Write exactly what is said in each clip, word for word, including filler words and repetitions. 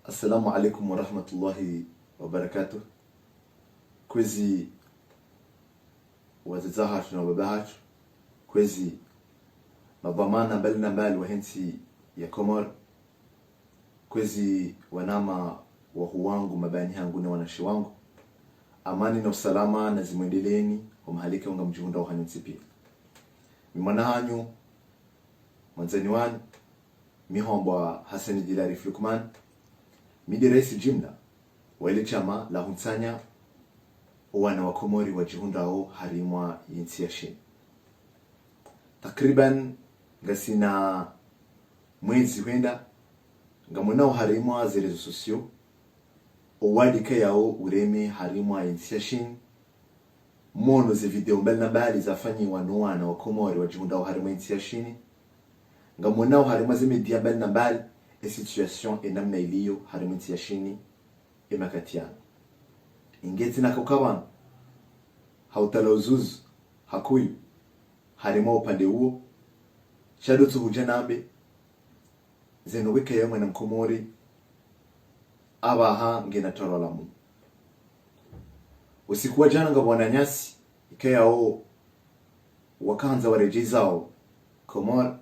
Assalamu alaikum warahmatullahi wabarakatuh. Kwezi wadzadze hatru na wababa hatru, kwezi madhwamana mbali na mbali wahe ntsi ya Komori, kwezi wananya wahuu wangu, mabaani hangu na wanashe wangu, amani na usalama nazimwendeleeni, ho mahalike ngamdjihundrao hanyu ntsi pia. Mi mwana hanyu, mwandzani wanyu, mi hambwa Hassan Dilarif Lukman, mi nde raisi jimla wa ile shama la huntsanya owana wa Komori wadjihundrao harimwa yentsi ya Shini. Takriban ngasina mwezi hwenda, ngamwonao harimwa ze réseaux sociaux, owadi kayao ureme harimwa yentsi ya Shini, mwono ze video mbali na mbali zafanyiwa no wana wa Komori wadjihundrao harimwa yentsi ya Shini. Ngamwonao harimwa ze média mbali na mbali, e situation e namna iliyo harimwa yentsi ya Shini, e makati yanu. Inge tsina kaukabana, ha utala uzuzu, ha kuyu, harimwa upande uwo, sha ndo tsuhudja nambe, zeno weka ya mwana Mkomori, apvaha ngena tarwa lamu. Usiku wa jana ngapvo wananyasi, ikayao wakahandza waredjezao Komori,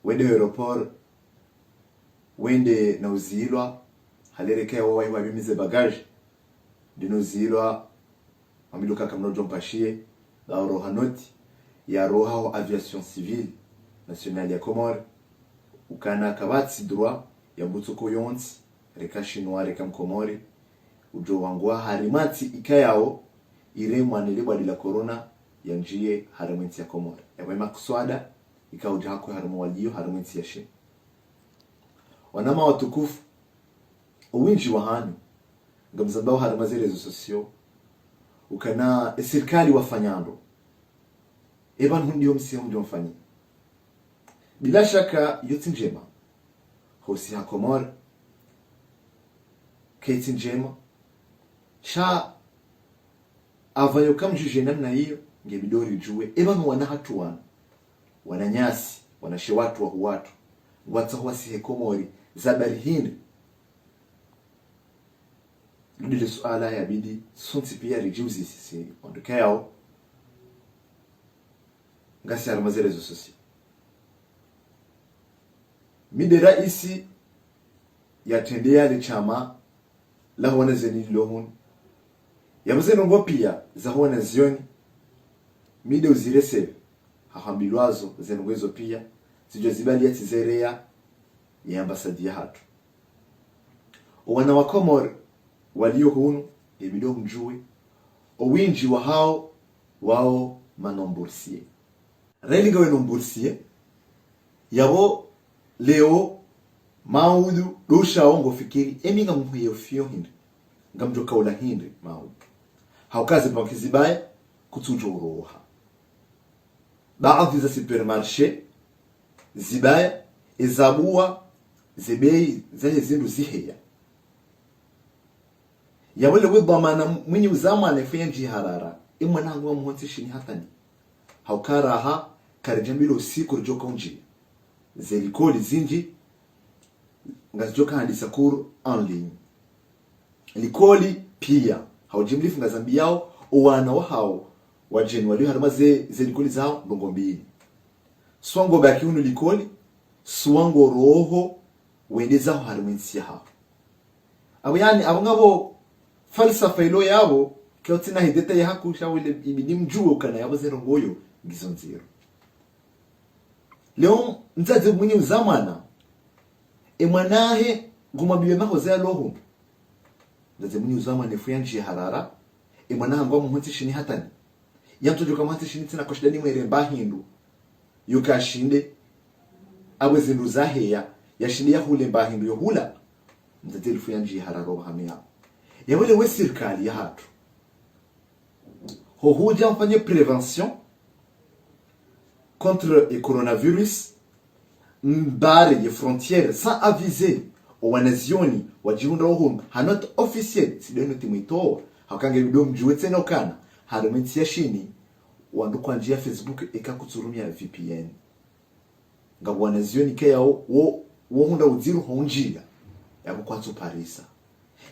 wende aéroport, wende na uzilwa, halere kayao wahi wabimize bagage, ndeno uzilwa, wambiwa ukaya kamna udjo mpashiye, ba uroha noti, ya roha ho aviation civile nationale ya Komori, ukana kapvatsi droit ya mbutsoko yontsi, reka Shinwa, reka Mkomori, udjo wangwa harimwa ntsi ikayao iremwa nele bwadi la corona, yandjiye harimwa ntsi ya Komori. Yapvo makuswada, ika udja hakwe harimwa walio harimwa ntsi ya Shini. Wananya watukufu, owindji wahanyu ngamzambao harimwa ze réseaux sociaux ukana e sirikali wafanya ndro, epvanu ndiyo msiha mdjo mfanye. Bila shaka, iyo tsi ndjema. Hosi ha Komori, kayitsi ndjema. Sha apvayo kamdjudje namna iyo, nge bidi ridjuwe, epvanu wana hatru wanu, wananyasi, wanashe watru, wahuu watru, ngwatsaho wasihe Komori, za bari hindri. Lidi le suala yabidi sontsi pia ridjiuzise, si wandru kayao ngasi harimwa ze réseaux sociaux. Mi nde raisi ya trende ya le shama la wanazioni lilo hunu. Yapvo ze ndrongoo pia za wanazioni, mi nde uzireceve, ha hambilwazo ze ndrongoo izo pia, zidjo zibaliwa tsi zereya ye ambassade ya hatru. Owana wa Komori walio hunu, nge bidi mdjuwe, owindji wahao, wao ma non-boursiers. Reli ngawe non-boursier, yapvo leo maudu ndo ushao ngofikiri, emi ngamhuyo fiyo hindri, ngamdjo kaula hindri maudu. Hauka ze banki zibaya, kutsudjo uroha. Baadhwi za supermarché zibaya, ezabuwa, ze bei zahe zindru ziheya. Yapvo lewe dhwamana mwinyi uzaa mwana efu yandjiye harara, e mwana hangu ngamhontsi Shini hatwani. Hauka raha, karidjambilwa usiku ridjo kaundjiya. Ze likoli zindji, ngazidjo kahandisa cours en ligne. Likoli pia, ha ujimlifu ngazambiyao, owana wahao, wadjeni walio harimwa ze, ze likoli zahao, ndrongoo mbili. Swa ngobaki hunu likoli, swa ngoroho, wende zaho harimwa entsi yahao. Apvo yaani, apvo ngapvo falsafa ilo yapvo, kayitsina hideta ya haku sha wele ibidi mdjuwe ukana yapvo ze ndrongoo ngizo ndziro. Leo mdzadze mwinyi uzaa mwana, e mwana hahe ngumwambiye mahoze ya loho. Mdzadze mwinyi uzaa mwana efu yandjiye harara, e mwana hangu ngamhontsi Shini hatwani. Yantsodjo kamhontsi Shini tsina koshida nimwere mba hindru, yo kashinde, apvo zindru zaheya, yashinde yahule mba hindru yo hula. Mdzadze efu yandjiye harara opvahanu yapvo. Yapvo lewe sirikali ya hatru, ho hudja mfanye prévention contre e coronavirus, mbare ye frontière sans aviser owanazioni wadjihundrao hunu, ha note officielle, tsi nde note mwitowa, hauka nge bidi mdjuwe tsena ukana harimwa entsi ya Shini, wandru kwandjiya Facebook eka kutsurumia V P N. Ngapvo wanazioni kayao wo, wo hundra udziro ho undjiya. Yapvo kwatsu parisa.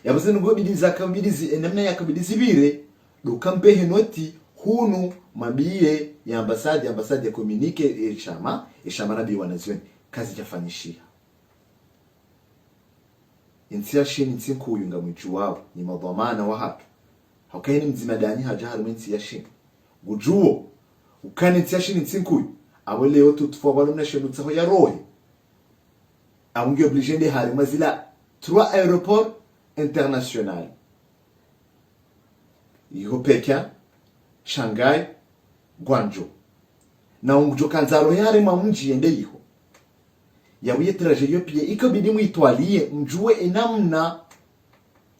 Yapvo zinu ngo bidi zaka bidi zi, e namna yaka bidi zipvire, ndo uka mpvehe noti hunu mwambiye ye ambassade, ambassade ya communique e shama, e shama na biwa na zioni, kazidjafanyishiha. Entsi ya Shini ntsi nkuu ngamwidjuwao, nyi madhwamana wahatru. Hauka heni mdzima dani hadja harimwa entsi ya Shini. Ngudjuwo, ukana entsi ya Shini ntsi nkuu, apvo leo tutufwa pvalo mna shenu tsaho ya rohe. Apvo nge obligé nde harimwa zila trois aéroports internationaux. Iho Pékin, Shanghai, Guangzhou. Na ungudjo kandza rohe harimwa mdji yende iho. Yapvo ye trajet yo piya ika bidi mwitwaliye, mdjuwe e namna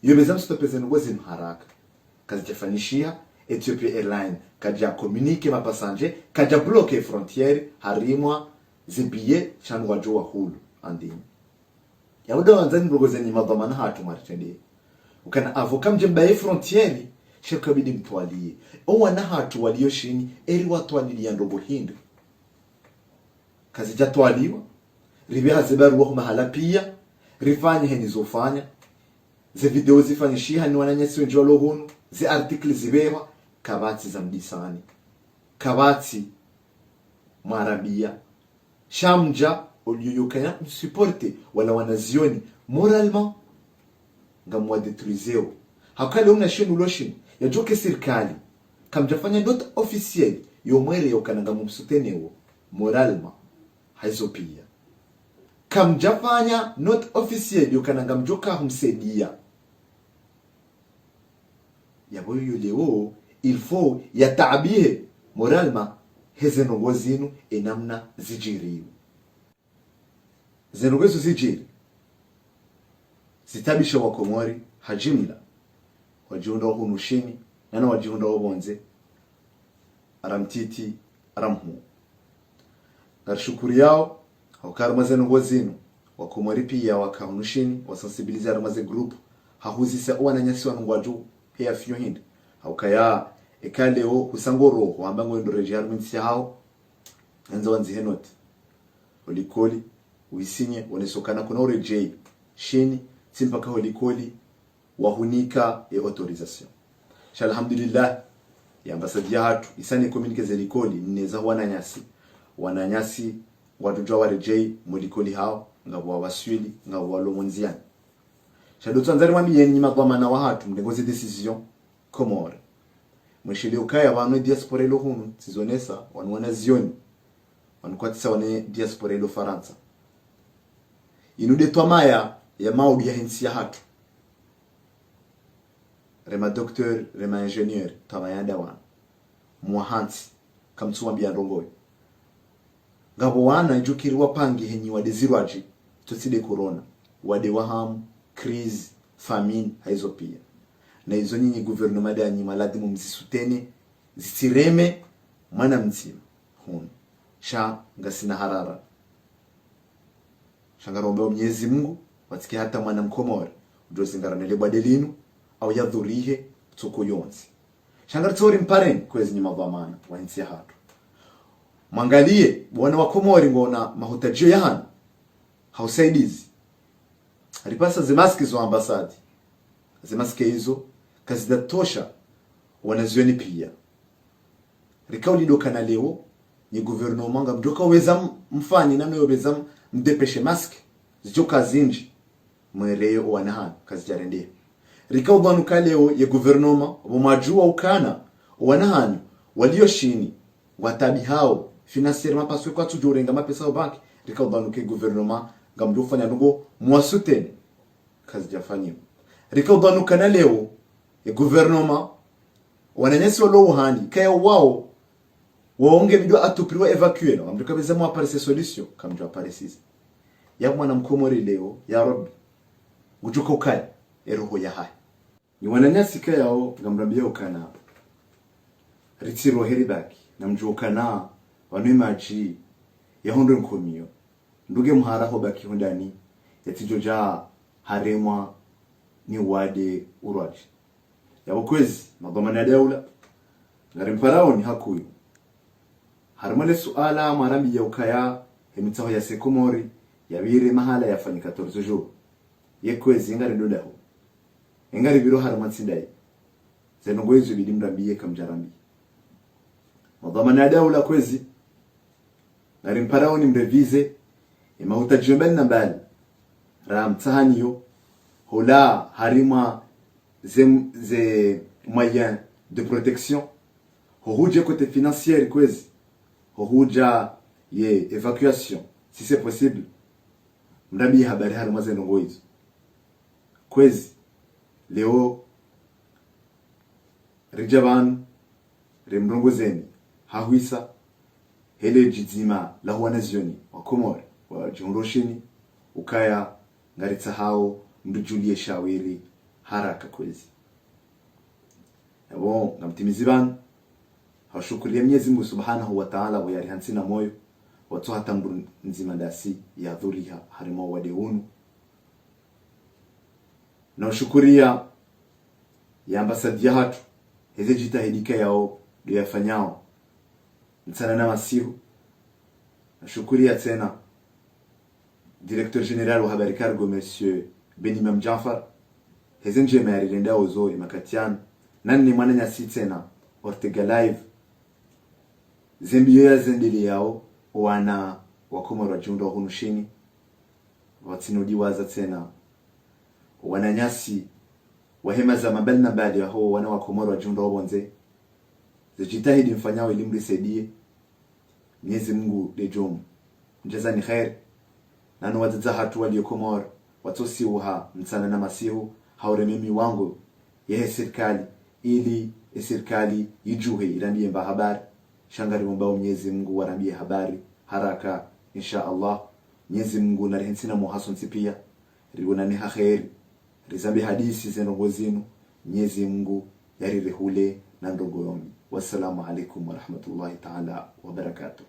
yo pveza mstopeze ndrongoo zinu haraka. Kazidjafanyishiha, Ethiopia Airlines, kadja communiquer ma passagers, kadja bloquer frontière, harimwa ze billets, sha ngwadjo wahulu, andini. Yapvo ndo wandzani ndrongoo zinu nyi madhwamana hatru mwaritrende. Ukana apvo kamdje mbaye frontière, sha ika bidi mtwaliye. O wana hatru waliyo Shini, eri watwaliliya ndrongoo hindri. Kazidjatwaliwa, ripveha ze baruwa ho mahala piya, rifanye heni zofanya, ze video zifanyishiha ni wananyasi wendji walo hunu, ze articles zipvehwa, kapvatsi za mdisani. Kapvatsi mwarabiya. Sha mdja, oliyo yokaya msupporter, wala wanazioni, moralement, ngamwadétruiseo. Hauka leo mna shenu ulo Shini, yadjoke sirikali. Kamdjafanya note officielle, yo mwelewe ukana ngamumsouteneo, moralement, haizo piya. Kamdjafanya note officielle, yokana ngamdjoka humsaidiya. Yapvo yo leo, il faut yataabihe, moralement, heze ndrongoo zinu, e namna zidjiriyo. Ze ndrongoo izo zidjiri, zitaabisha Wakomori ha jimla, wadjihundrao hunu Shini, nana wadjihundrao pvondze, ara mtiti, ara mhuu. Ngarishukuriyao, hauka harimwa ze ndrongoo zinu, Wakomori piya waka hunu Shini, wasensibiliser harimwa ze groupe, hahuzisa o wananyasi wanu ngwadjo heya fiyo hindri. Haukaya, eka leo, husa ngo roho, hamba ngohendo redjeyi harimwa entsi yahaho, handza wandzihe note ho likoli, uisinye, wonese ukana kuna uredjeyi Shini, tsi mpaka ho likoli wahunika e autorisation. Sha alhamdulillah, ye ambassade yahatru, isa ne communiqué ze likoli, nne za wananyasi. Wananyasi, ngwadjo djuwa waredjeyi, mo likoli hawo, ngapvo wawaswili, ngapvo walo mo ndziyani. Sha ndo tsandzari mwambiyeni nyi madhwamana wahatru, mrengoo ze décision, Komori. Mwishiliye ukaya pvanu e diaspora ilo hunu, tsizonesa, wanu wanazioni. Wanu kwatsisa wane diaspora ilo Farantsa. Inu nde twamaya ya maudu yahe ntsi yahatru. Rema docteur, rema ingénieur, twamaya nda wanu. Mwahantsi, kamtsuwambiya ndrongoo yo. Ngapvo wana idjukiri wapange henyi wade zirwadji, tsotsi nde corona, wade wa hamu, crise, famine, haizo piya. Na izo nyinyi gouvernement ndanyi mwaladhimu mzisoutenir, zitsireme mwana mdzima hunu. Sha ngasina harara. Sha ngarombewo Mnyezi Mungu, watsike hata mwana Mkomori udjo zingara nele bwade linu, au yadhurihe, tsoko yontsi. Sha ngaritsohuri mpareni, kwezi nyi madhwamana wahe ntsi yahatru. Mwangaliye, bo wana wa Komori ngwona mahutadjiyo yahanu ha usaidizi. Ripvasa ze masque zo ambassade. Ze masque izo, kazidatosha, wanazioni piya. Rika ulindo kana leo, nyi gouvernement ngamdjoka weza m-, mfanye namna yo weza m-, mdépêcher masque, zidjoka zindji, mwereye o wana hanyu, kazidjarendeha. Rika udhwanuka leo, ye gouvernement, pvo mwadjuwa ukana, o wana hanyu, waliyo Shini, ngwataabihao, financièrement, parce que kwatsudjo urenga mapesa o banki, rika udhwanuka ye gouvernement, ngamdjo ufanya ndrongoo, mwasoutenir, kazidjafanyiwa. Rika udhwanuka na leo, ye gouvernement, wananyasi walo uhani, kaya wao, wao nge bidi à tout prix wa évacuer, no, ngamdjo kabeza mwaparisa solution, kamdjo aparisa. Ya mwana Mkomori leo, ya Rabbi, ngudjoka ukaya, e roho yahahe. Nyi wananyasi kayao, ngamrambiya ukana, ritsirohe ribaki, namdjuwe ukana, pvanu ye madji, yahondro nkomiyo, ndunge mhara hobaki hondani, yatsidjodja haremwa ni wade urwadji. Yapvo kwezi, madhwamana ya daula, ngarimparaoni hakuu. Harimwa le suala mwarambiya ukaya, he mitsaho yase Komori, yapvire mahala yafanye quatorze jours. Ye kwezi, ngari ndo daho. Ngari pviro harumwa ntsi ndayi. Ze ndrongoo izo bidi mrambiye kamdjarambiya. Madhwamana ya daula kwezi, ngari mparaoni mrevize, ye mahutadjiyo mbali na mbali. Ramtsahaniyo, hula harimwa ze, ze moyens de protection. Ho hudja côté financier kwezi. Ho hudja ye évacuation, si c'est possible. Mrambiye habari harimwa ze ndrongoo izo. Kwezi, leo, ridja pvanu, rimrongozeni, hahwisa, hele djidzima la wanazioni wa Komori, wadjihundro Shini, ukaya ngaritsahao mdru djuliye shawiri haraka kwezi. Yapvo, ngamtimizi pvanu, haushukuriya Mnyezi Mungu Subhanahu wa Ta'ala, pvo yariha ntsi na moyo, watsoha tambu ndzima ndasi yadhuriha harimwa wade unu. Na ushukuriya ye ambassade yahatru, heze djitihadi ikao ndo yafanyao, mtsana na masihu. Na ushukuriya tsena, directeur général wa Habari Cargo, Monsieur Ben Imam Djanfar, heze ndjema yarirendao zo ye makati yanu. Na nne mwananyasi tsena, Ortega Live, ze mbiyo yazendeleyao, owana wa Komori wadjihundro hunu Shini, pvatsina udiwaza tsena. Owananyasi, wahe mazama mbali na mbali, aho wana wa Komori wadjihundro pvondze. Ze djitihadi mfanyao ili mrisaidiye. Mnyezi Mungu ndedjo mdjazani kheri. Nano wadzadze hatru waliyo Komori, watsosiuha mtsana na masihu, haureme miwango yahe sirikali, ili ye sirikali yidjuhe yirambiye mba habari. Sha ngari mombao Mnyezi Mungu warambiye habari haraka, insha Allah. Mnyezi Mungu narihe ntsi na moyo sontsi piya, rionane ha kheri, rizambe hadisi ze ndrongoo zinu, Mnyezi Mungu yarirehule na ndrongoo yombi. Wassalamu alaikum warahmatullahi ta'ala wabarakatuh.